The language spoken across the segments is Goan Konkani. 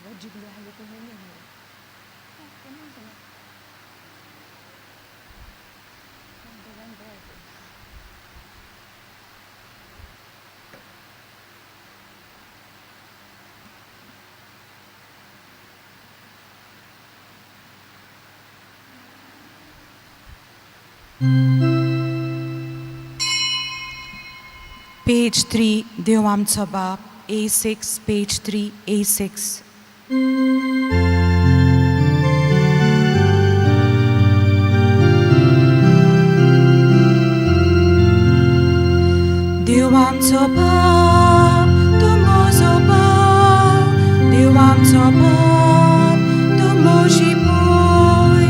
सिल्वर जुबली आहली पळयली मरे. Page 3, देव आमचो बाप, A6, page 3, A6. देव आमचो बाप, तूं म्हजो बाप, देव आमचो बाप, तूं म्हजी भूंय,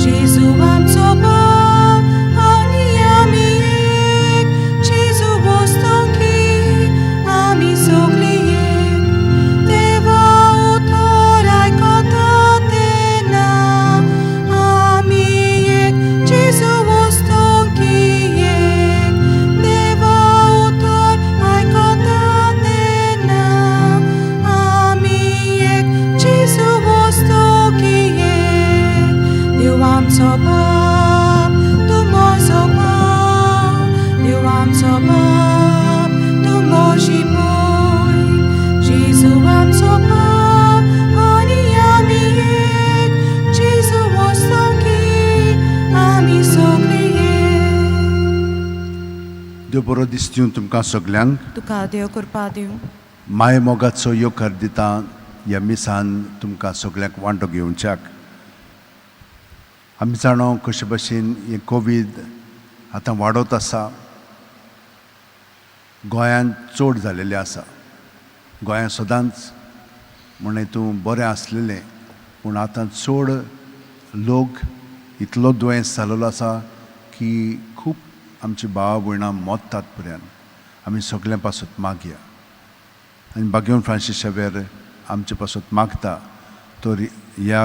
जेजू आमचो बाप, आनी आमी एक, जेजू वस्तोंकी आमी सगळीं एक, देवा उतर आयकता तेन्ना आमी एक, जेजू वस्तोंकी एक, देवा उतर आयकता तेन्ना आमी एक, जेजू वस्तोंकी एक, देव आमचो बाप, तूं म्हजो बाप, देव आमचो बाप, तूं म्हजी भूंय, जेजू आमचो बाप, आनी आमी एक, जेजू वस्तोंकी आमी सगळीं एक. देव बरो दीस दिवं तुमकां सगल्यांक. तुका देव कृपा दिवं. माय मोगाचो येवकार दिता ह्या मिसान तुमकां सगल्यांक वांटो घेवच्याक. आमी जाणो कशे भशेन हें कोवीड आतां वाडत आसा. गोंयांत चड जालेलें आसा. गोंयांत सदांच म्हण तूं बरें आसलेलें, पूण आतां चड लोक इतलो दुयेंस जालेलो आसा की खूब आमची भावा भयणां मोत्तात पर्यंत. आमी सगल्यां पासत मागया आनी बागेवन फ्रांसीस शावेर आमचे पासत मागता, तर ह्या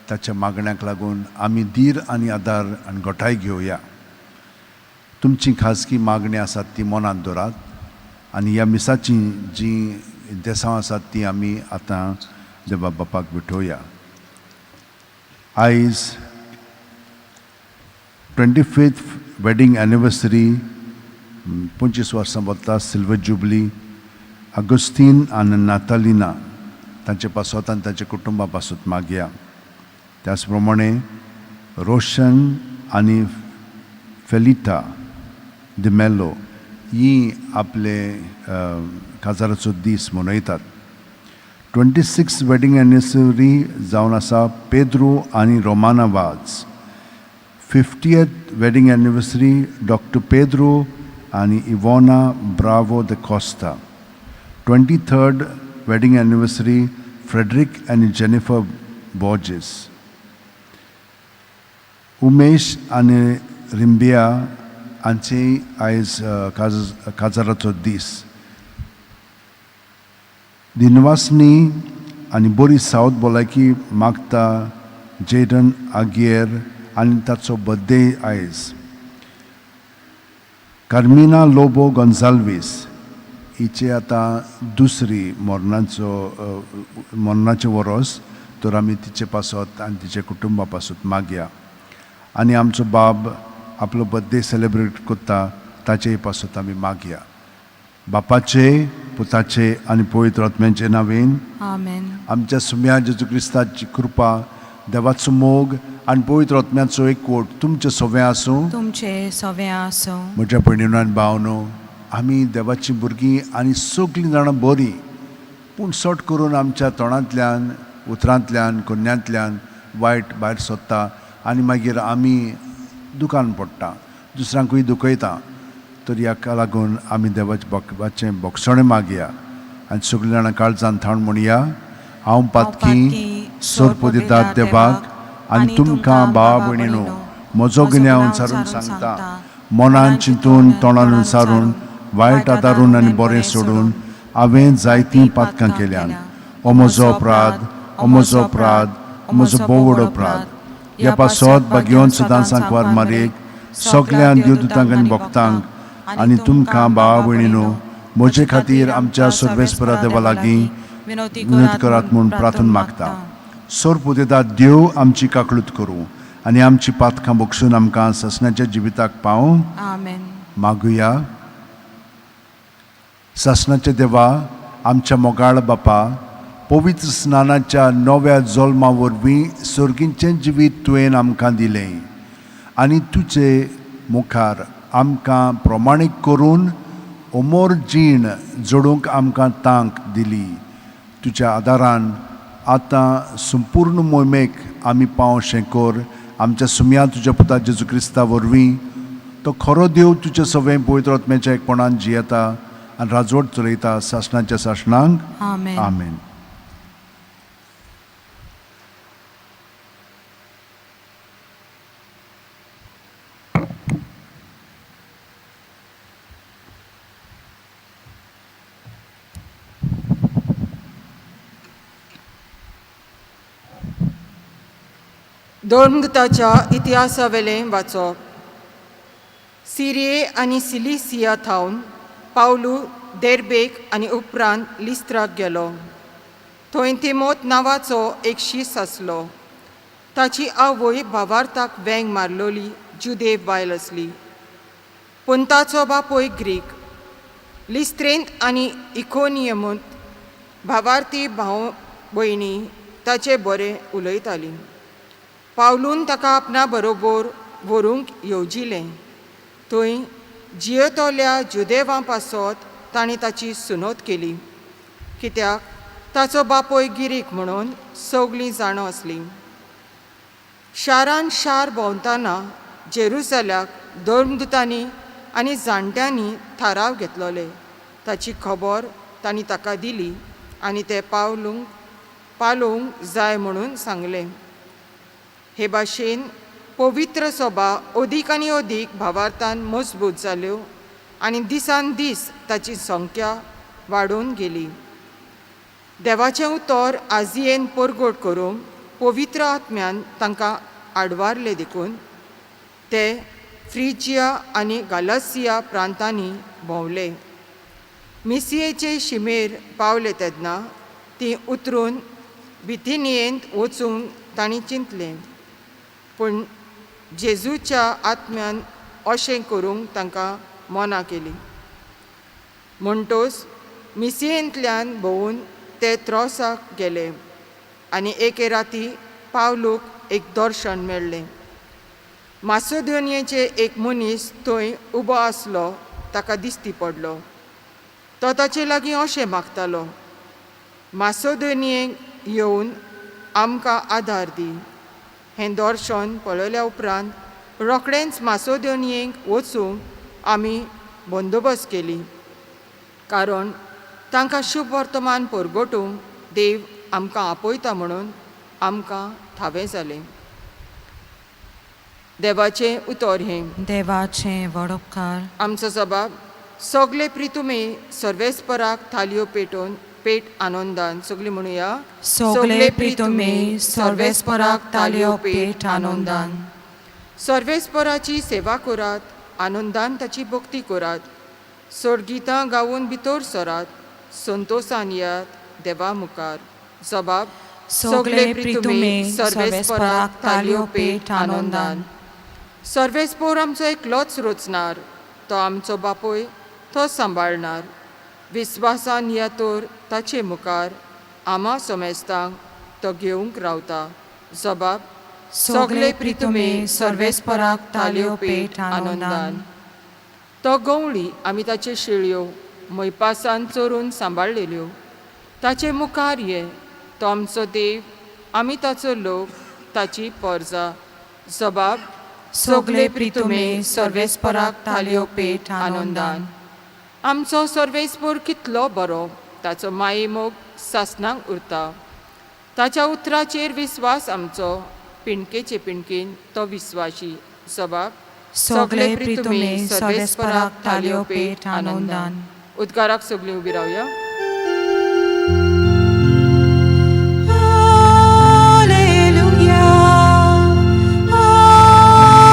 ताच्या मागण्याक लागून आमी धीर आनी आदार आनी घटाय घेवया. तुमची खाजगी मागणी आसात ती मनांत दवरात आनी ह्या मिसाची जीं देसांव आसात ती आमी आतां देवा बापाक भेटोवया. आयज 25th wedding anniversary, 25 वर्सां वता, सिल्वर जुबली, अगुस्तीन आनी नातालिना तांचे पासत आनी तांच्या कुटुंबा पासत मागया. त्याच प्रमाणे रोशन आनी फेलिटा डिमेलो ही आपले काजाराचो दीस मनयतात. 26 वेडींग एनिवर्सरी जावन आसा पेद्रू आनी Romana Vaz. 50th wedding anniversary doctor Pedro आनी Ivona Bravo de Costa. 23rd wedding anniversary Frederick आनी जेनिफर बॉर्जीस. उमेश आनी रिंबिया हांचे आयज काजाराचो दीस. दिनवासनी आनी बरी सावथ भलायकी मागता जेडन आगियर आनी ताचो बर्थडे आयज. कार्मिना लोबो गोन्साल्वीस हिचे आतां दुसरी मरणाचो मरणाचें वरोस, तर आमी तिचे पासत आनी तिच्या कुटुंबा पासत मागया. आनी आमचो बाब आपलो बर्थडे सेलिब्रेट करता ताचेय पासत आमी मागया. बापाचे, पुताचे आनी पवित्र आत्म्याचे नांवेन. आमेन. आमच्या सुम्या जेजू क्रिस्ताची कृपा, देवाचो मोग आनी पवित्र आत्म्याचो एकवट तुमचे सगळें आसूं. तुमचे सगळें आसूं. म्हज्या भयणीनो आनी भावनो, आमी देवाचीं भुरगीं आनी सगळीं जाणां बरीं, पूण सट करून आमच्या तोंडांतल्यान, उतरांतल्यान, कोन्यांतल्यान वायट भायर सोदता आनी मागीर आमी दुकान पडटा, दुसऱ्यांकूय दुखयता. तर ह्याका लागून आमी देवाचें बोकपाचें बोगसणें मागया आनी सगळीं जाणां काळजान थावन म्हणया, हांव पातकी सोरपोदितात देवाक आनी तुमकां भावा भयणीनो म्हजो गिन्यान सारून सांगता, मनान चिंतून, तोंडान सारून, वायट आदारून आनी बरें सोडून हांवें जायतीं पातकां केल्यान. ओ म्हजो अपराध, ओ म्हजो अपराध, ओ म्हजो बोवड अपराध. ह्या पासत भाग्योन सदां सांकवार मारयेक, सगळ्या देवदूतांक आनी भक्तांक आनी तुमकां भावा भयणीनो म्हजे खातीर आमच्या सर्वेस्परा देवा लागीं विनवती विनंती करात म्हूण प्रार्थना मागता. सोरपुतेता देव आमची काकळूत करूं आनी आमची पातकां बक्षून आमकां ससण्याच्या जिविताक पावूं. आमेन. मागुया. सासणाच्या देवा, आमच्या मोगाळ बापा, पवित्र स्नानाच्या नव्या जल्मा वरवीं सर्गींचें जिवीत तुवें आमकां दिलें आनी तुजे मुखार आमकां प्रमाणीक करून अमर जीण जोडूंक आमकां तांक दिली. तुज्या आदारान आतां संपूर्ण मोहिमेक आमी पावशें कर. आमच्या सुमया तुज्या पुता जेजू क्रिस्ता वरवीं, तो खरो देव तुजे सवें पवित्र आत्म्याच्या एकपणान जियेता आनी राजवट चलयता सासणाच्या सासणांक. आमेन. आमेन. धर्मदूताच्या इतिहासावेलें वाचप. सिरिये आनी सिलिसिया थावन पावलू देर्बेक आनी उपरांत लिस्त्राक गेलो. थंय तिमोत नांवाचो एक शीस आसलो. ताची आवय भावार्थाक वेंग मारलोली जुदेव बायल आसली, पूण ताचो बापूय ग्रीक. लिस्त्रेंत आनी इकोनियमूंत भावार्थी भाव भयणी ताचे बरें उलयतालीं. पावलून ताका आपणा बरोबर व्हरूंक येवजिलें. थंय जियेतल्या जुदेवां पासत ताणें ताची सुनोत केली, कित्याक ताचो बापूय गिरीक म्हणून सगलीं जाणां आसलीं. शारान शार भोंवतना जेरुजाल्याक धर्मदूतांनी आनी जाणट्यांनी थाराव घेतलोले ताची खबर तांणी ताका दिली आनी ते पावलूंक पालोवंक जाय म्हणून सांगलें. हे भाशेन पवित्र सभा अदीक आनी अदीक भावार्थान मजबूत जाल्यो आनी दिसान दीस ताची संख्या वाडून गेली. देवाचें उतर आजयेन परगट करूंक पवित्र आत्म्यान तांकां आडवारले देखून ते फ्रिजिया आनी गालासिया प्रांतांनी भोंवले. मिसियेचे शिमेर पावले तेन्ना तीं उतरून बिथिनियेंत वचूंक तांणी चिंतलें, पूण जेजूच्या आत्म्यान अशें करूंक तांकां मना केली. म्हणटोच मिसियेंतल्यान भोंवून ते त्रोसाक गेले आनी एके राती पावलूक एक दर्शन मेळ्ळें. मासोदोनियेचे एक मनीस थंय उबो आसलो, ताका दिश्टी पडलो. तो ताचे लागीं अशें मागतालो, मासोदोनियेक येवन आमकां आदार दी. हें दर्शन पळयल्या उपरांत रोखडेंच मासोदोनियेक वचूंक आमी बंदोबस्त केली, कारण तांकां शुभ वर्तमान परगटूंक देव आमकां आपयता म्हणून आमकां थावें जालें. देवाचें उतर हें. देवाचें वडोपकार. आमचो जबाब सगळे प्रितुमे सर्वेस्पराक थालयो पेटोवन पेट आनंदान. सगळीं म्हणुया. सगळे प्रितुमे सर्वेस्पराक तालयो पेट आनंदान. सर्वेस्पराची सेवा करात, आनंदान ताची भक्ती करात, सोडगितां गावून भितर सरात, संतोसान यात देवा मुखार. जबाब सगळे प्रितुमे सर्वेस्पराक तालयो पेट आनंदान. सर्वेस्पोर आमचो एकलोच रचणार, तो आमचो बापूय, तो सांबाळणार. विस्वासान या तर ताचे मुखार आमा समेस्तांक तो घेवंक रावता. जबाब सगळे प्रितुमे सर्वेस्पराक तालयो पेट आनंदान. तो गवळी आमी ताचे शेळयो मैपासान चोरून सांबाळलेल्यो. ताचे मुखार ये, तो आमचो देव, आमी ताचो लोक, ताची परजा. जबाब सगळे प्रितुमे सर्वेस्पराक तालयो पेट आनंदान. आमचो सर्वेस्पोर कितलो बरो, ताचो मायेमोग सासणाक उरता. ताच्या उतराचेर विस्वास आमचो, पिणकेचे पिणकेन तो विस्वाशी. जबाब सगळे प्रितुमे सर्वेस्पराक तालयो पेट आनंदान. उद्गाराक सगळीं उबी रावया. Alleluia,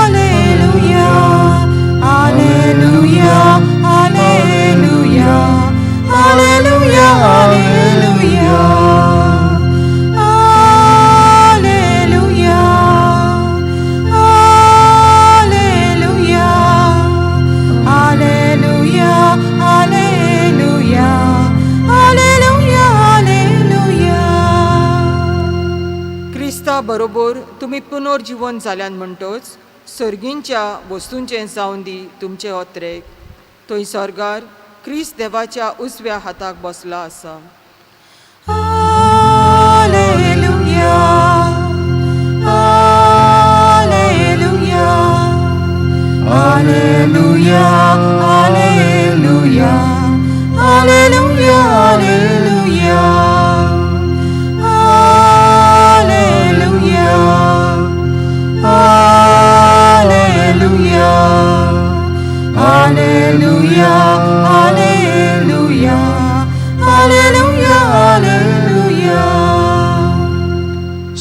Alleluia, Alleluia, Alleluia, Alleluia, Alleluia. तुमी पुनर्जिवन जाल्यान म्हणटच सर्गींच्या वस्तूंचें जावन दी तुमचे अत्रेक. थंय सर्गार क्रिस्त देवाच्या उजव्या हाताक बसला आसा. Alleluia, Alleluia, Alleluia, Alleluia, Alleluia, Alleluia, Alleluia, Alleluia, Alleluia, Alleluia, Alleluia, Alleluia.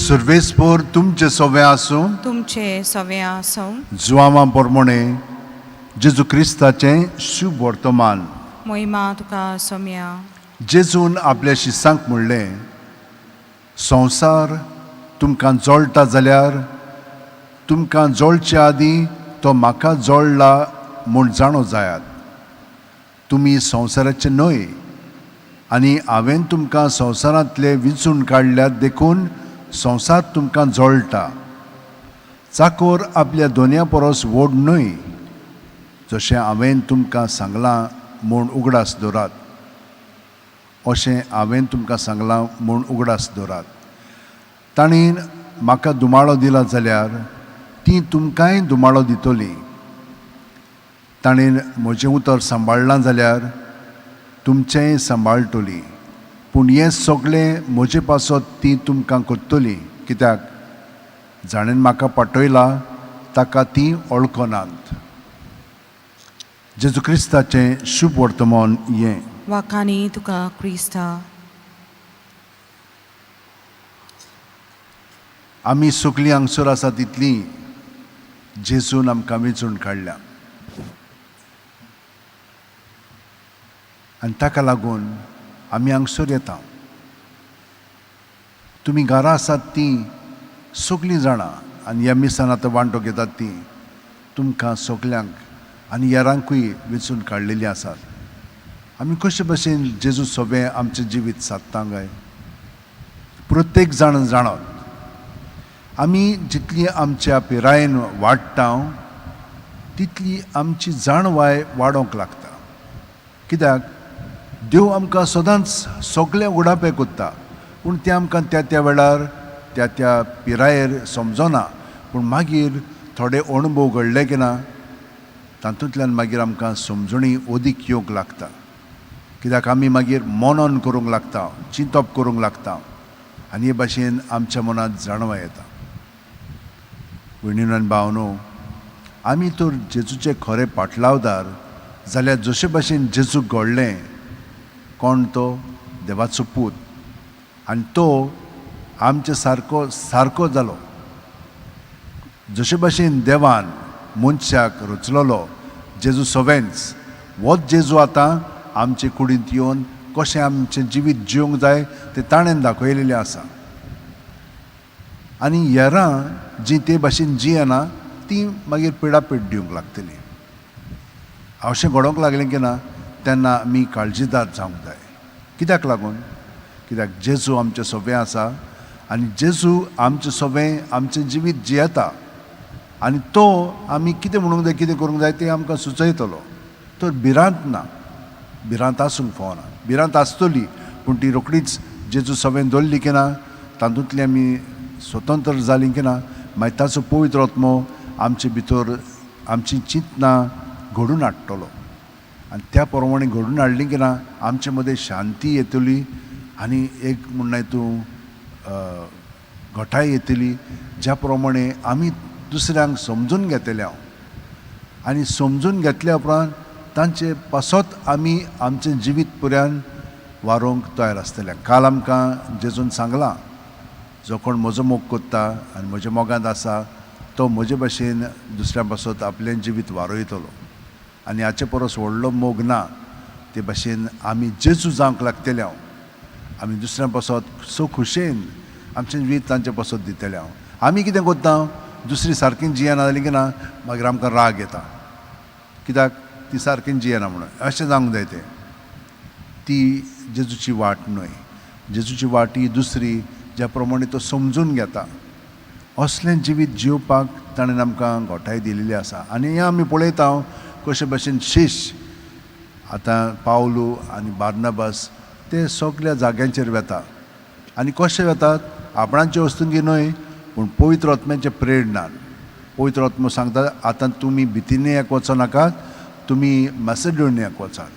सुर्वेस्पोर तुमचे सोवे आसूं. तुमचे सवे आसूं. जुआमा पोरमोणे जेजू क्रिस्ताचें शुभ वर्तमान. मोहिमा तुका सोम्या. जेजून आपल्या शिसांक म्हणलें, संवसार तुमकां जळटा जाल्यार तुमकां जळचे आदीं तो म्हाका जळ्ळा म्हूण जाणो जायात. तुमी संवसाराचे न्हय आनी हांवें तुमकां संवसारांतले विंचून काडल्यात, देखून संवसार तुमकां जळटा. चाकोर आपल्या दोनया परस व्हड न्हय. जशें हांवें तुमकां सांगलां म्हूण उगडास दवरात, अशें हांवें तुमकां सांगलां म्हूण उगडास दवरात. तांणी म्हाका दुमाळो दिला जाल्यार तीं तुमकांय दुमाळो दितलीं. ताणें म्हजें उतर सांबाळ्ळां जाल्यार तुमचेंय सांबाळटली. पूण हें सगळें म्हजे पासत तीं तुमकां करतलीं, कित्याक जाणें म्हाका पाठयला ताका तीं वळखनात. जेजू क्रिस्ताचें शुभ वर्तमान हें. वाखाणी तुका क्रिस्ता. आमी सगळीं हांगसर आसा तितलीं जेजून आमकां वेंचून काडल्या आनी ताका लागून आमी हांगसर येता. तुमी घरा आसात तीं सगळीं जाणां आनी ह्या मिसान आतां वांटो घेतात तीं तुमकां सगल्यांक आनी हेरांकूय वेंचून काडलेलीं आसात. आमी कशे भशेन जेजू सोबें आमचें जिवीत सादता काय प्रत्येक जाण जाणत. आमी जितली आमच्या पिरायेन वाडटा तितली आमची जाणवाय वाडोवंक लागता, कित्याक देव आमकां सदांच सगळें उडापे कोत्ता, पूण तें आमकां त्या त्या वेळार त्या त्या पिरायेर समजना. पूण मागीर थोडे अणभव घडले की ना तातूंतल्यान मागीर आमकां समजणी अदीक येवंक लागता, कित्याक आमी मागीर मनन करूंक लागता, चिंतप करूंक लागता आनी हे भाशेन आमच्या मनांत जाणवाय येता. भयणीनो आनी भावनो, आमी तर जेजूचे खरे पाटलावदार जाल्यार जशे भाशेन जेजूक घडलें, कोण तो देवाचो पूत आनी तो आमचे सारको सारको जालो. जशे भाशेन देवान मनशाक रचलोलो जेजू सवेंच, होच जेजू आतां आमचे कुडींत येवन कशें आमचें जिवीत जिवंक जाय तें ताणें दाखयलेलें आसा. आनी हेरां जीं ते भाशेन जियेना तीं मागीर पिडापीड दिवंक लागतलीं. अशें घडोवंक लागलें की ना तेन्ना आमी काळजीदार जावंक जाय. कित्याक लागून? कित्याक जेजू आमचें सोबें आसा आनी जेजू आमचें सोबें आमचें जिवीत जियेता आनी तो आमी कितें म्हणूंक जाय कितें करूंक जाय तें आमकां सुचयतलो. तर भिरांत ना, भिरांत आसूंक फावना. भिरांत आसतली पूण ती रोखडीच जेजू सोबें दवरली की ना तातूंतली आमी स्वतंत्र जालीं की ना मागीर ताचो पवित्र आत्मो आमचे भितर आमची चिंतनां घडून हाडटलो आनी त्या प्रमाणे घडून हाडली की ना आमचे मदें शांती येतली आनी एक म्हणनाय तूं घटाय येतली, ज्या प्रमाणे आमी दुसऱ्यांक समजून घेतले हांव आनी समजून घेतल्या उपरांत तांचे पासत आमी आमचें जिवीत पुऱ्यान वारोवंक तयार आसतले. काल आमकां जेजून सांगलां, जो कोण म्हजो मोग कोत्ता आनी म्हज्या मोगांत आसा तो म्हजे भाशेन दुसऱ्या पासत आपलें जिवीत वारयतलो आनी हाचे परस व्हडलो मोग ना. ते भाशेन आमी जेजू जावंक लागतले हांव, आमी दुसऱ्या पासत सो खुशयेन आमचें जिवीत तांचे पासत दितले हांव. आमी कितें कोत्ता, दुसरी सारकी जियेना जाली की ना मागीर आमकां राग येता, कित्याक ती सारकी जियेना म्हणून. अशें जावंक जाय तें, ती जेजूची वाट न्हय. जेजूची वाट ही दुसरी, ज्या प्रमाणे तो समजून घेता असलें जिवीत जिवपाक ताणें आमकां घोटाय दिलेली आसा. आनी हें आमी पळयता कशे भशेन शिश्य आतां पावलू आनी बार्नाबास ते सगल्या जाग्यांचेर वेता आनी कशे वेतात आपणाचे वस्तुंगी न्हय पूण पवित्र आत्म्याचे प्रेरणान. पवित्र आत्मो सांगता आतां तुमी बितिनियाक वचो नाकात, तुमी मॅसेडोनियाक वचात.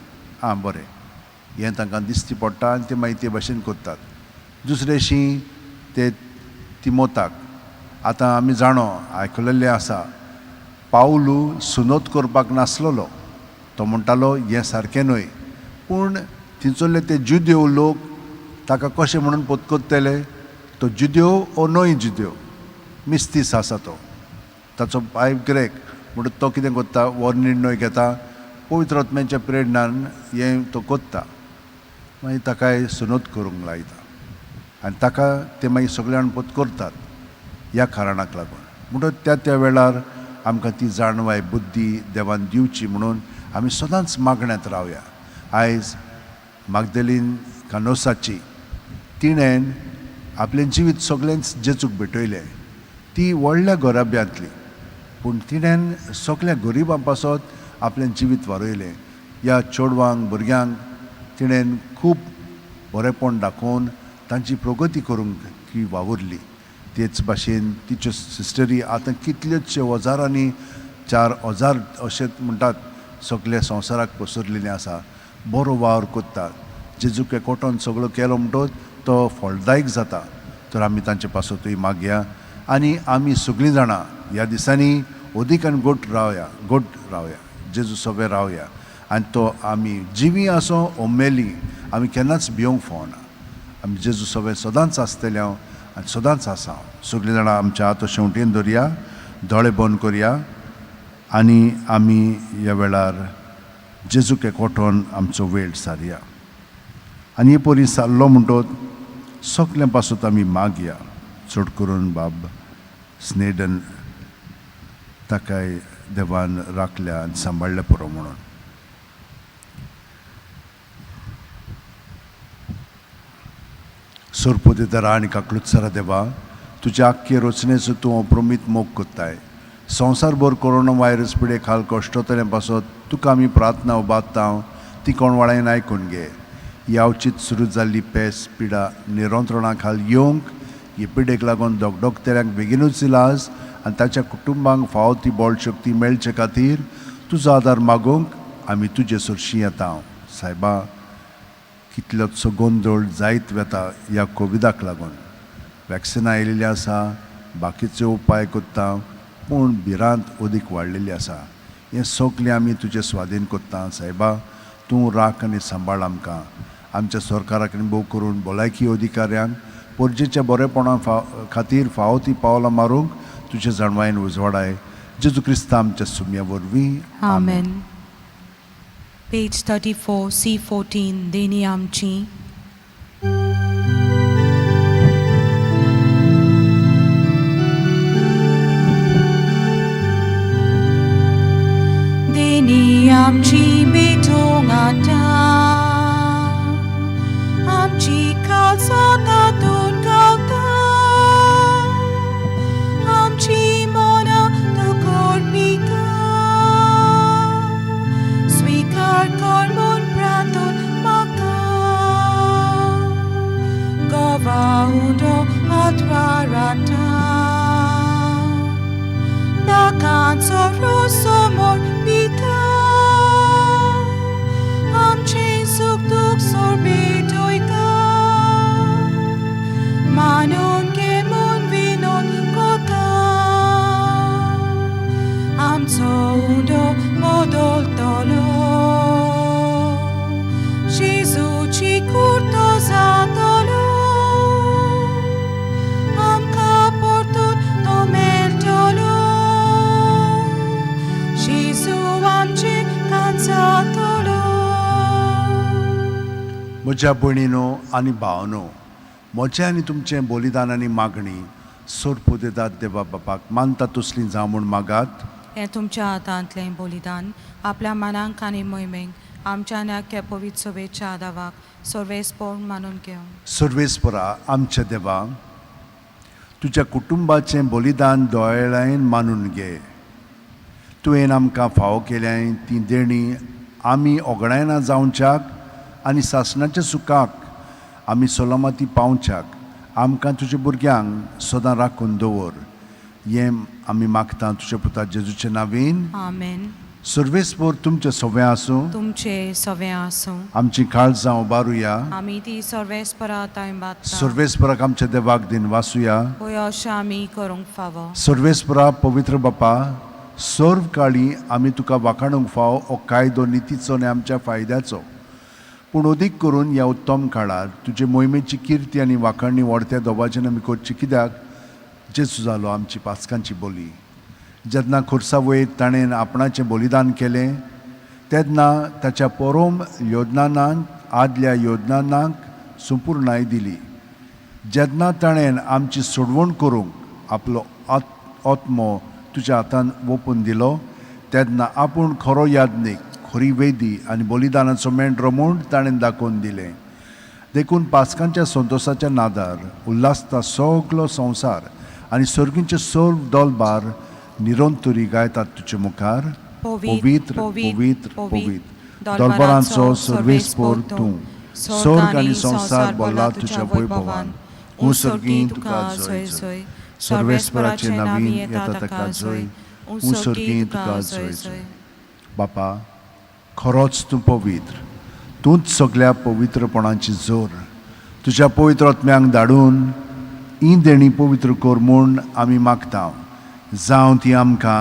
आं बरें, हें तांकां दिसती पडटा आनी ते मागीर ते भशेन करतात. दुसरेशी ते तिमोताक आतां आमी जाणो आयकलेलें आसा पावलू सुनोत करपाक नासलेलो, तो म्हणटालो हें सारकें न्हय, पूण थिंचोल्ले ते जुदेव लोक ताका कशें म्हणून पोतकोत्तले, तो जुदेव ओ न्हय जुदेव मिस्तीस आसा तो, ताचो पाय ग्रेक, म्हणून तो कितें करता हो निर्णय घेता पवित्र आत्म्याच्या प्रेरणान हें तो कोत्ता, मागीर ताकाय सुनोत करूंक लायता आनी ताका ते मागीर सगळे जाण पोत करतात ह्या कारणाक लागून. म्हणटच त्या त्या वेळार आमकां ती जाणवाय बुद्धी देवान दिवची म्हणून आमी सदांच मागण्यांत रावया. आयज मागदेलीन कानोसाची तिणें आपलें जिवीत सगळेंच जेजूक भेटयलें. ती व्हडल्या घराब्यांतली पूण तिणें सगळ्या गरिबां पासत आपलें जिवीत वारयलें. ह्या चेडवांक भुरग्यांक तिणें खूब बरेंपण दाखोवन तांची प्रगती करूंक ती वावुरली. तेच भाशेन तिच्यो सिस्टरी आतां कितल्योचशे हजारांनी 4000 अशें म्हणटात सगल्या संवसाराक पसरलेली आसा. बरो वावर करतात, जेजूक एकवटोन सगळो केलो म्हणटच तो फळदायक जाता. तर आमी तांचे पासतूय मागया आनी आमी सगळीं जाणां ह्या दिसांनी अदीक आनी गोट रावया, गोट रावया, जेजू सगळे रावया आनी तो आमी जिवी आसो ओ मेली आमी केन्नाच भिवंक फावना. आमी जेजू सगळे सदांच आसतले हांव आनी सदांच आसा. सगळीं जाणां आमच्या हात शेंवटेन धरया, दोळे बंद करया आनी आमी ह्या वेळार जेजूक एकवटोन आमचो वेळ सारया आनी हे परी सारलो म्हणटच सगळ्यां पासत आमी मागया. चड करून बाब स्नेडन ताकाय देवान राखल्या आनी सांबाळ्ळें पुरो म्हणून. सोरपोतेदारा आनी काकलुत्सरा देवा, तुज्या आख्खे रचनेचो तूं अप्रमीत मोग कोत्ताय. संवसारभर कोरोना व्हायरस पिडे खाल कश्टतलें पासत तुका आमी प्रार्थना उबारता, ती कोणवाळ्यान आयकून घे. ही अवचीत सुरू जाल्ली पेस पिडा नियंत्रणा खाल येवंक ही पिडेक लागून धगधगतल्यांक बेगिनूच इलाज आनी ताच्या कुटुंबांक फावो ती बळ शक्ती मेळचे खातीर तुजो आदार मागूंक आमी तुजे सरशी येता. सायबा, कितलोचो गोंदळ जायत वेता ह्या कोविडाक लागून. वॅक्सिनां आयिल्लीं आसा, बाकीचे उपाय करता पूण भिरांत अदीक वाडलेली आसा. हें सगळें आमी तुजे स्वाधीन करता. सायबा, तूं राख आनी सांबाळ आमकां. आमच्या सरकाराक भोव करून भलायकी अधिकाऱ्यांक परजेच्या बरेपणा खातीर फावो ती पावलां मारूंक तुजे जाणवायेन उजवाडाय. जेजू क्रिस्ता आमच्या सुम्या वरवीं, आमेन. Page 34, C14, देणी आमची. देणी आमची भेटोंक आतां, आमची खालसा तातूंत घालता, आमची मनां तूं करपिता, स्वीकार कर म्हूण प्रार्थन मागता. गोवा उंडो हातवाराता, दाकांचो रोसो मोर पिता, आमचें सूख दूख सोरबेटयता, मानून घे म्हूण विनोद कोता, आमचो उंडो बदलतलो, जेजूची कुर्तो जातलो, आमकां परतून तो मेळटलो, जेजू आमचे कांचातलो. म्हज्या भयणीनो आनी भावनो, म्हजें आनी तुमचें बलिदान आनी मागणी सोरपोतेदाद देवा बापाक मानता तसली जावं म्हूण मागात. हें तुमच्या हातांतलें बलिदान आपल्या मनांक आनी मोहिमेक आमच्या आनी पवित्र सभेच्या आदावाक सर्वेस्पोर मानून घेवं. सर्वेस्परा आमच्या देवा, तुज्या कुटुंबाचें बलिदान दोळ्यान मानून घे. तुवें आमकां फावो केल्याय ती देणी आमी ओगडायना जावच्याक आनी सासणाच्या सुखाक आमी सलामती पावच्याक आमकां तुज्या भुरग्यांक सदां राखून दवर. हें आमी मागता तुज्या पुता जेजूचे नांवेन. आमेन. सर्वेस्पर तुमचें सवें आसूं. तुमचे सवें आसूं. आमची काळजां उबारुया. आमी ती सर्वेस्परा तांय बादता. सर्वेस्पराक आमच्या देवाक दिन वासुया. पळय अशें आमी करूंक फावो. सर्वेस्परा पवित्र बापा, सर्व काळी आमी तुका वाखाणूंक फावो हो कायदो नितीचो आनी आमच्या फायद्याचो, पूण अदीक करून ह्या उत्तम काळार तुजे मोहिमेची किर्ती आनी वाखाणणी व्हडत्या दोबाचेन आमी करची. कित्याक जेजू जालो आमची पास्कांची बोली. जेन्ना खुर्सा वयर ताणें आपणाचें बलिदान केलें तेन्ना ताच्या पोरोम योजनानाक आदल्या योजनानाक संपुर्णाय दिली. जेन्ना ताणें आमची सोडवण करूंक आपलो आत्मो तुज्या हातान ओपून दिलो तेन्ना आपूण खरो याज्ञीक, खरी वेदी आनी बलिदानाचो मेंढरो म्हूण ताणें दाखोवन दिलें. देखून पास्कांच्या संतोसाच्या नादार उल्हासता सगलो संवसार आनी सर्गींचे सर्व दोलबार निरंतरी गायतात तुजे मुखार. पवित्र पवित्र पवित्र दरबारांचो सर्वेस्पर तूं, स्वर्ग आनी संवसार भरला तुज्या वैभवान. हूं सर्गीं तुका जय जय, सर्वेस्पराचे नवीन येता ताका जय, हूं सर्गीं तुका जय जय. बापा, खरोच तूं पवित्र, तूंच सगल्या पवित्रपणाची जोर. तुज्या पवित्र आत्म्यांक धाडून ही देणी पवित्र कर म्हूण आमी मागता. जावं ती आमकां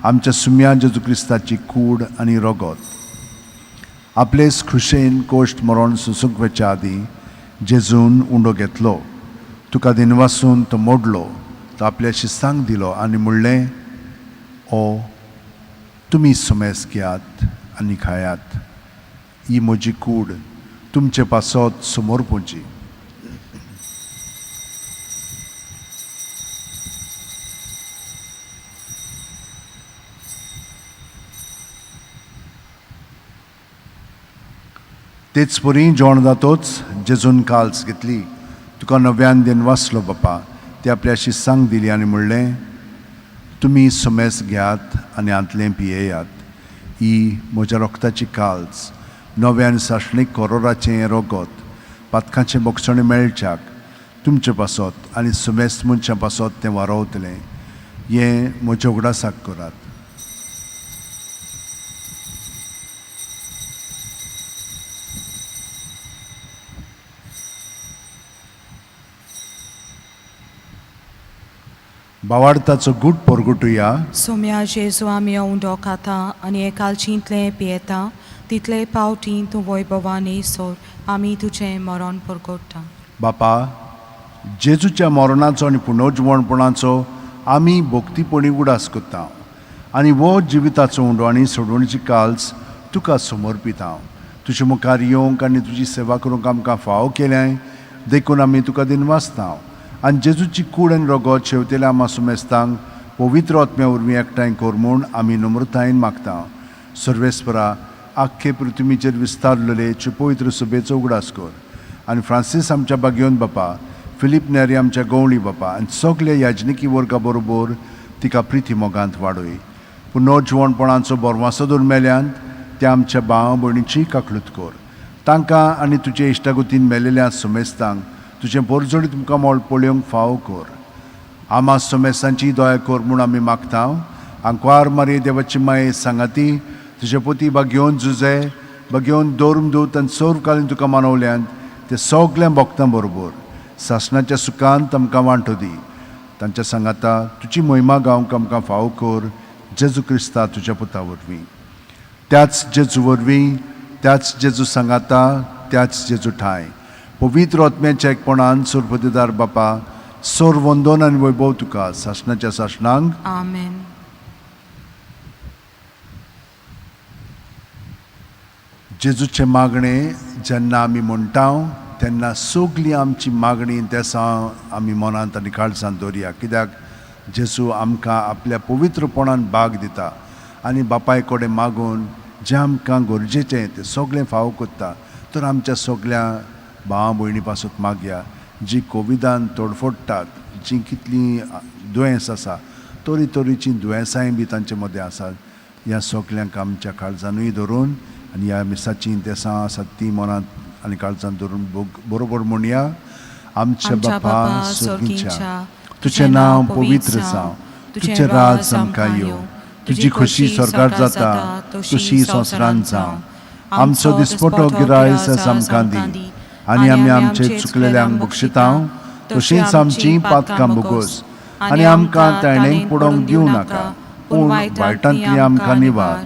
आमच्या सुम्या जेजू क्रिस्ताची कूड आनी रगत. आपलेच खुशेन कोश्ट मरण सोसूंक वचच्या आदीं जेजून उंडो घेतलो, तुका दिनवासून तो मोडलो, तो आपल्या शिस्तांक दिलो आनी म्हणलें, ओ तुमी सुमेस घेयात आनी खायात, ही म्हजी कूड तुमचे पासत समर्पूची. तेच परी जेवण जातोच जेजून काल्स घेतली, तुका नव्यान दिन वाचलो बापा, ती आपल्या शिस्तांक दिली आनी म्हणलें, तुमी सुमेस घेयात आनी हांतलें पियेयात, ही म्हज्या रोगताची काल्स, नव्यान सासणीक कोरोराचें रोगत, पातकांचें बोगसणें मेळच्याक तुमचे पासत आनी सुमेस मनशां पासत तें वारोवतलें. हें म्हज्या उगडासाक करात. बावाडताचो गूट परगटुया. सोम्या जेजू आमी उंडो खाता आनी एकालचींतलें पियेता तितले पावटी तूं वैभवान येयसर आमी तुजें मरण परगट्टा. बापा, जेजूच्या मरणाचो आनी पुनर्जिवणपणाचो आमी भक्तीपणी उगडास करता आनी हो जिविताचो उंडो आनी सोडवणीची काल्स तुका समर्पिता. तुजे मुखार येवंक आनी तुजी सेवा करूंक आमकां फावो केल्याय देखून आमी तुका दिनवासता आनी जेजूची कूड आनी रगत शेवतेल्या आमा सुमेस्तांक पवित्र आत्म्या वरवीं एकठांय कर म्हूण आमी नम्रतायेन मागता. सर्वेस्परा, आख्खे पृथ्वीचेर विस्तारलेले पवित्र सभेचो उगडास कर आनी फ्रांसीस आमच्या बागयोन बापा, फिलीप नेरी आमच्या गवळी बापा आनी सगल्या याजनिकी वर्गा बरोबर तिका प्रिती मोगांत वाडय. पुनर्जिवणपणाचो बोरवासो दवर मेल्यांत त्या आमच्या भाव भयणीची काकळूत कर. तांकां आनी तुजे इश्टागतीन मेलेल्या सुमेस्तांक तुजें पोरजोडीत मुखामळ पळोवंक फावो कर. आमा सुमेस्तांची दया कर म्हूण आमी मागता. आंकवार मारये देवाची माये सांगाती तुजे पोती बागेवन जुजे बागेवन दवरून दूत आनी सर्वकालीन तुका मानवल्यांत ते सगल्या भक्तां बरोबर सासणाच्या सुखान आमकां वांटो दी. तांच्या सांगाता तुजी मोहिमा गावंक आमकां फावो कर जेजू क्रिस्ता तुज्या पुता वरवीं. त्याच जेजू वरवीं, त्याच जेजू सांगाता, त्याच जेजू ठांय पवित्र आत्म्याच्या एकपणान सुरपतीदार बापा, सोर वंदन आनी वैभव तुका सासणाच्या सासणांक. आमेन. जेजूचें मागणें जेन्ना आमी म्हणटा तेन्ना सगली आमची मागणी तेसां आमी मनांत आनी काळजांत दवरया. कित्याक जेजू आमकां आपल्या पवित्रपणान भाग दिता आनी बापाय कडेन मागून जें आमकां गरजेचें तें सगळें फावो करता. तर आमच्या सगल्या भावा भयणी पासत मागया जी कोविडान तडफडटात, तांचीं कितलीं दुयेंस आसा, तरी तरेचीं दुयेंसांय बी तांचे मदें आसात. ह्या सगल्यांक आमच्या काळजानूय धरून आनी ह्या मिसाचीं देसां आसात तीं मनांत आनी काळजान धरून बरोबर म्हणया. आमच्या बापा सर्गीच्या, तुजें नांव पवित्र जावं, तुजें राज आमकां येवं, तुजी खोशी स्वर्गार जाता तशी संवसारांत जावं. आमचो दिसपटो गिरायस आमकां दी आनी आमी आमचे चुकलेल्यांक बक्षिता तशींच आमचीं पातकां भोगोस आनी आमकां ताणें पडोवंक दिवं नाका, पूण वायटांतली आमकां निवार.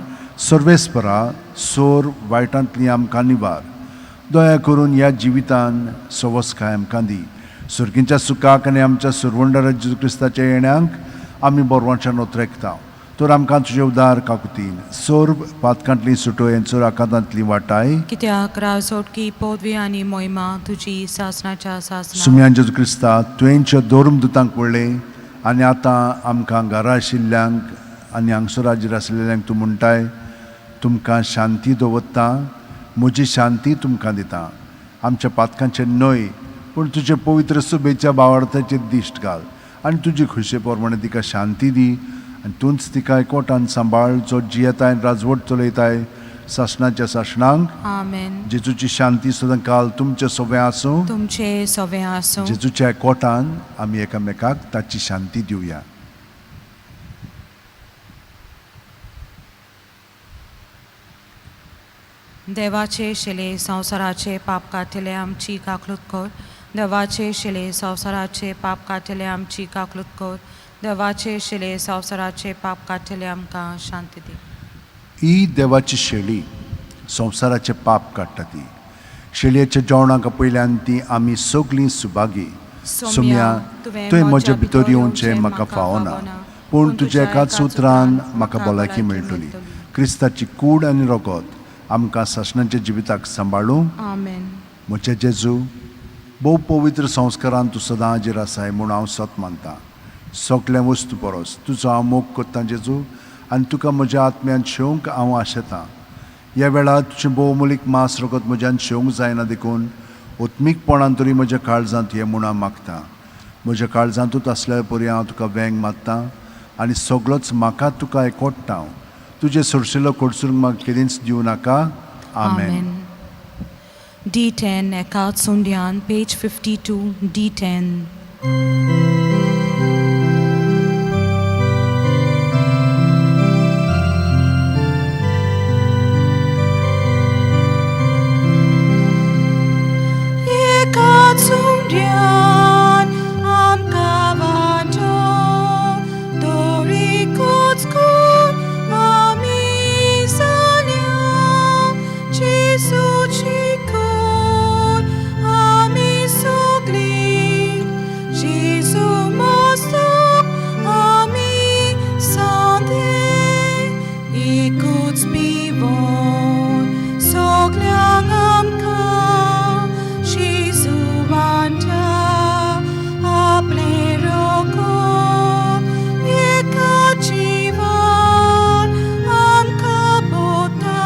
सर्वेस्परा सोर वायटांतली आमकां निवार. दया करून ह्या जिवितान सवसकाय आमकां दी. सुर्गींच्या सुखाक आनी आमच्या सुरवंडरा जेजू क्रिस्ताच्या येण्यांक आमी बरवांच्यान ओतरेकता. तर आमकां तुजे उदार काकुतीन सर्व पातकांतली सुटोय चोर आकांतांतली वाटाय. कित्याक राजोटकी पदवी आनी मोहिमा तुजी सासणाच्या सासणा. सुम्यान जेजू क्रिस्ता, तुवेंच्या धर्मदुतांक पळय आनी आतां आमकां घरा आशिल्ल्यांक आनी हांगसर हाजीर आशिल्ल्यांक तूं म्हणटाय, तुमकां शांती दवरता, म्हजी शांती तुमकां दिता. आमच्या पातकांचेर न्हय पूण तुजे पवित्र सुबेच्या बावार्थाचेर दिश्ट घाल आनी तुजी खुशे प्रमाणे तिका शांती दी आनी तूंच तिका एकवटान सांबाळ, जो जियेताय राजवट चलयताय सासणाच्या सासणांक. आमेन. जेजूची शांती सदां काल तुमचे सोबें आसूं. तुमचे सोबें आसूं. जेजूच्या एकवटान आमी एकामेकाक ताची शांती दिवया. देवाचे शिले संवसाराचे पाप काडटले आमची काकलूत कर. देवाचे शिले संवसाराचे पाप काडटले आमची काकलूत कर. देवाचे शिले संवसाराचे पाप काडटले आमकां शांती दी. ही देवाची शेळी संवसाराचे पाप काडटा. ती शेळयेच्या जेवणाक पयल्यान ती आमी सगळीं सुभागी. सुम्या, तुवें म्हज्या भितर येवचें म्हाका फावना, पूण तुज्या एकाच उतरान म्हाका भलायकी मेळटली. क्रिस्ताची कूड आनी रगत आमकां सासणाच्या जिविताक सांबाळूं. आमेन. म्हज्या जेजू, भोव पवित्र संस्कारान तूं सदां हाजीर आसाय म्हूण हांव सत मानतां. सगळ्या वस्तू परस तुजो हांव मोग करतां जेजू, आनी तुका म्हज्या आत्म्यान शेवंक हांव आशेतां. ह्या वेळार तुजें भोवमोलीक मांस रगत म्हज्यान शेवंक जायना देखून उत्मीकपणान तरी म्हज्या काळजांत हें म्हूण हांव मागतां. म्हज्या काळजांतूच आसल्या परी हांव तुका वेंग मारतां आनी सगळोच म्हाका तुका एकवट्टा हांव. तुजें सोरशिलो कडसून म्हाका केदींच दिवं नाका. आमेन. D10 एकाच सुंड्यान, पेज 52, D10. एकाच सुंड्यान आमकां वांटो, तरीकूच कोण आमी जाल्या, जेजूची कोण आमी सगळीं, जेजू मस्तक आमी सांदे, एकूच पिवोन सगळ्यांक आमकां जेजू वांटा आपलें रगत, एका जिवान आमकां पोता,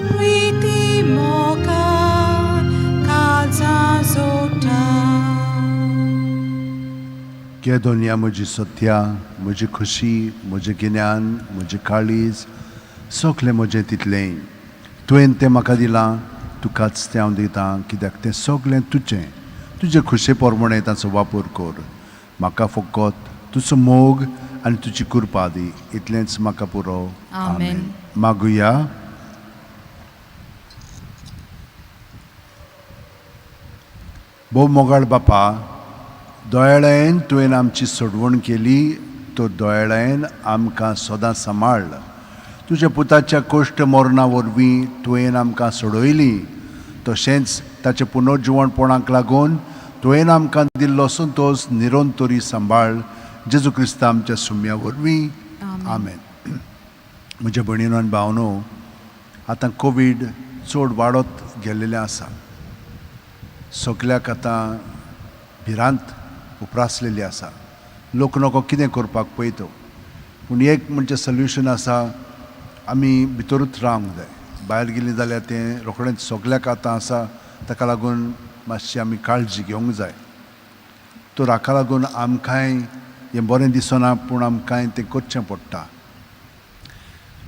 प्रिती मोगान काळजां जोडटा. के दुनिया म्हजी सत्या, म्हजी खुशी, म्हजें गिन्यान, म्हजें काळीज, सगळें म्हजें तितलें तुवें तें म्हाका दिलां, तुकाच तें हांव दितां, कित्याक तें सगळें तुजें. तुजे खुशे प्रमाणे ताचो वापर कर. म्हाका फकत तुजो मोग आनी तुजी कृपा दी, इतलेंच म्हाका पुरो. आमेन. मागुया. भोव मोगाळ बापा, दयाळायेन तुवें आमची सोडवण केली, तर दयाळायेन आमकां सदां सांबाळ. तुज्या पुताच्या कश्ट मरणा वरवीं तुवें आमकां सोडयली, तशेंच ताचें पुनर्जिवणपणाक लागून तुवें आमकां दिल्लो संतोश निरंतरी सांबाळ. जेजू क्रिस्ता आमच्या सुम्या वरवीं. आमेन. म्हज्या भयणीनो आनी भावनो, आतां कोवीड चड वाडत गेल्लेलें आसा. सगल्याक आतां भिरांत उप्रासलेली आसा. लोक नको कितें करपाक पळयतो, पूण एक म्हणजे सोल्युशन आसा, आमी भितरूच रावंक जाय. भायर गेलीं जाल्यार तें रोखडेंच सगल्याक आतां आसा, ताका लागून मातशी आमी काळजी घेवंक जाय. तर हाका लागून आमकांय हें बरें दिसना, पूण आमकांय तें करचें पडटा.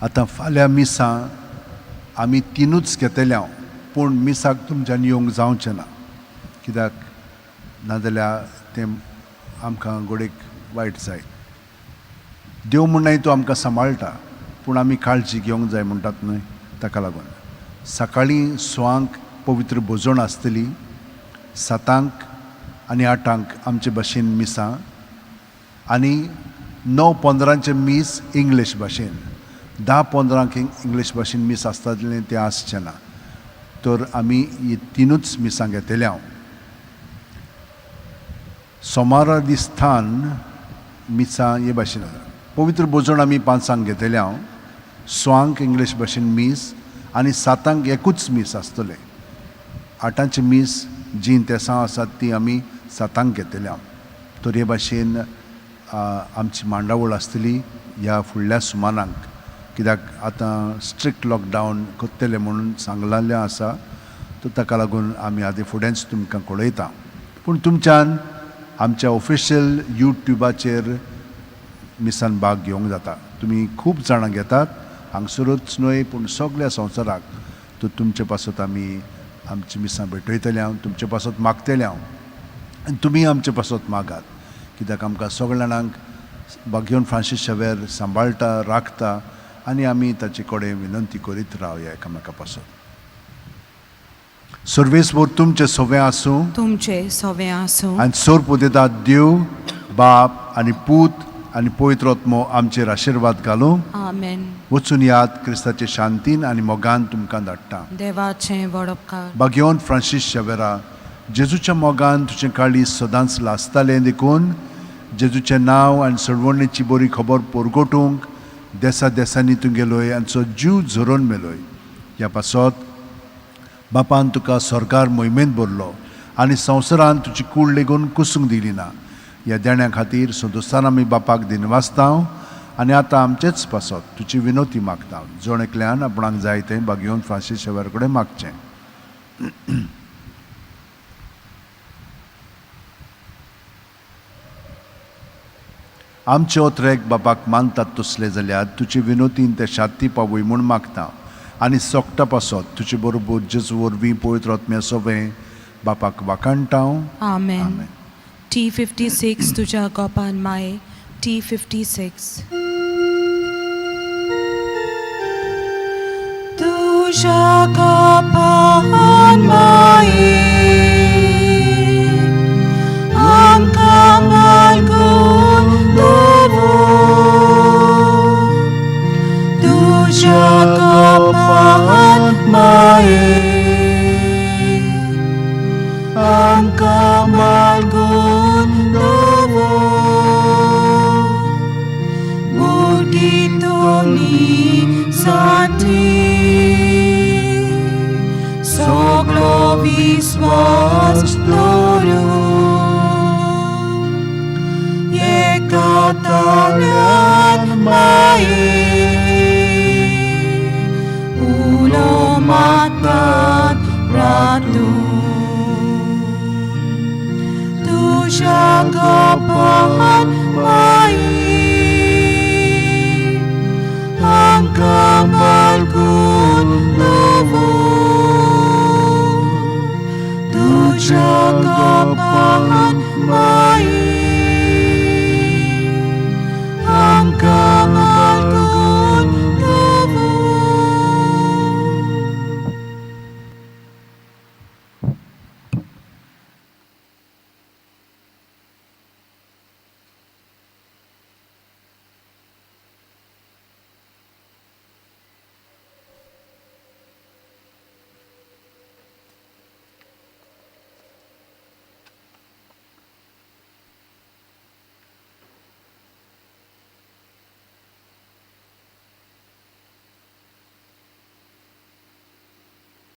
आतां फाल्यां मिसां आमी तिनूच घेतले हांव, पूण मिसाक तुमच्यान येवंक जावचें ना, कित्याक नाजाल्यार तें आमकां गोडेक वायट जायत. देव म्हणनाय तो आमकां सांबाळटा, पूण आमी काळजी घेवंक जाय म्हणटात न्हय, ताका लागून सकाळीं 6 पवित्र भोजन आसतली, 7 आनी 8 आमचे भाशेन मिसां, आनी 9:15 मीस इंग्लीश भाशेन, 10:15 इंग्लीश भाशेन मीस आसतलें तें आसचें ना. तर आमी ही तिनूच मिसां घेतले हांव. सोमारा दिसतान मिसां हे भाशेन आसा. पवित्र भोजन आमी 5 घेतले हांव, 6 इंग्लीश भाशेन मीस आनी 7 एकूच मीस आसतलें. 8 मीस जीं तेसां आसात ती आमी 7 घेतले हांव. तर हे भाशेन आमची मांडावळ आसतली ह्या फुडल्या सुमानाक, कित्याक आतां स्ट्रिक्ट लॉकडावन करतले म्हणून सांगलेलें आसा, तर ताका लागून आमी आदी फुडेंच तुमकां कळयता. पूण तुमच्यान आमच्या ऑफिशियल यूट्यूबाचेर मिसान भाग घेवंक जाता. तुमी खूब जाणां घेतात हांगसरूच न्हय पूण सगल्या संवसाराक. तर तुमचे पासत आमी आमची मिसां भेटयतले हांव, तुमचे पासत मागतले हांव, आनी तुमी आमचे पासत मागात, कित्याक आमकां सगळ्या जाणांक बागेवन फ्रांसीस शेवेर सांबाळटा, राखता, आनी आमी ताचे कडेन विनंती करीत रावया एकामेका पासत. सर्वेस्पर तुमचें सवें आसूं, तुमचे सवें आसूं, आनी सोर पुदेतात देव बाप आनी पूत आनी पवित्र आत्मो आमचेर आशिर्वाद घालूं. आमेन. वचून याद क्रिस्ताचे शांतीन आनी मोगान तुमकां धाडटा. देवाचें वडपकार. बागेवन फ्रांसीस शेवेरा, जेजूच्या मोगान तुजें काळीज सदांच लासतालें, देखून जेजूचें नांव आनी सडवणेची बरी खबर परगटूंक देसा देसांनी तूं गेलोय आनी सो जीव झरोवन मेलोय. ह्या पासत बापान तुका सरकार मोहिमेंत भरलो आनी संवसारान तुजी कूड लेगून कुसूंक दिली ना. ह्या देण्या खातीर संतोस्तान आमी बापाक दिनवासता आनी आतां आमचेच पासत तुजी विनोती मागता. जण एकल्यान आपणाक जाय तें बागेवन फ्रांसीस शेवेर कडेन मागचें. आमचे ओत्रेक बापाक मानतात तसले जाल्यार तुजे विनोतीन ते शांती पावय म्हूण मागता आनी सोकटा पासत तुजे बरोबर जेजू वरवीं पवित्र आत्म्या सोवें बापाक वाखाणटा. आमेन. आमेन. T56 तुज्या गोपान माये. T56. तुज्या गोपान माये आमकां मागून दवर, तुज्या गोपान माये आमकां मागून दवर, मुर्गितोनी साठी सगळो विस्वास दवरून एका ताळ्यान माये.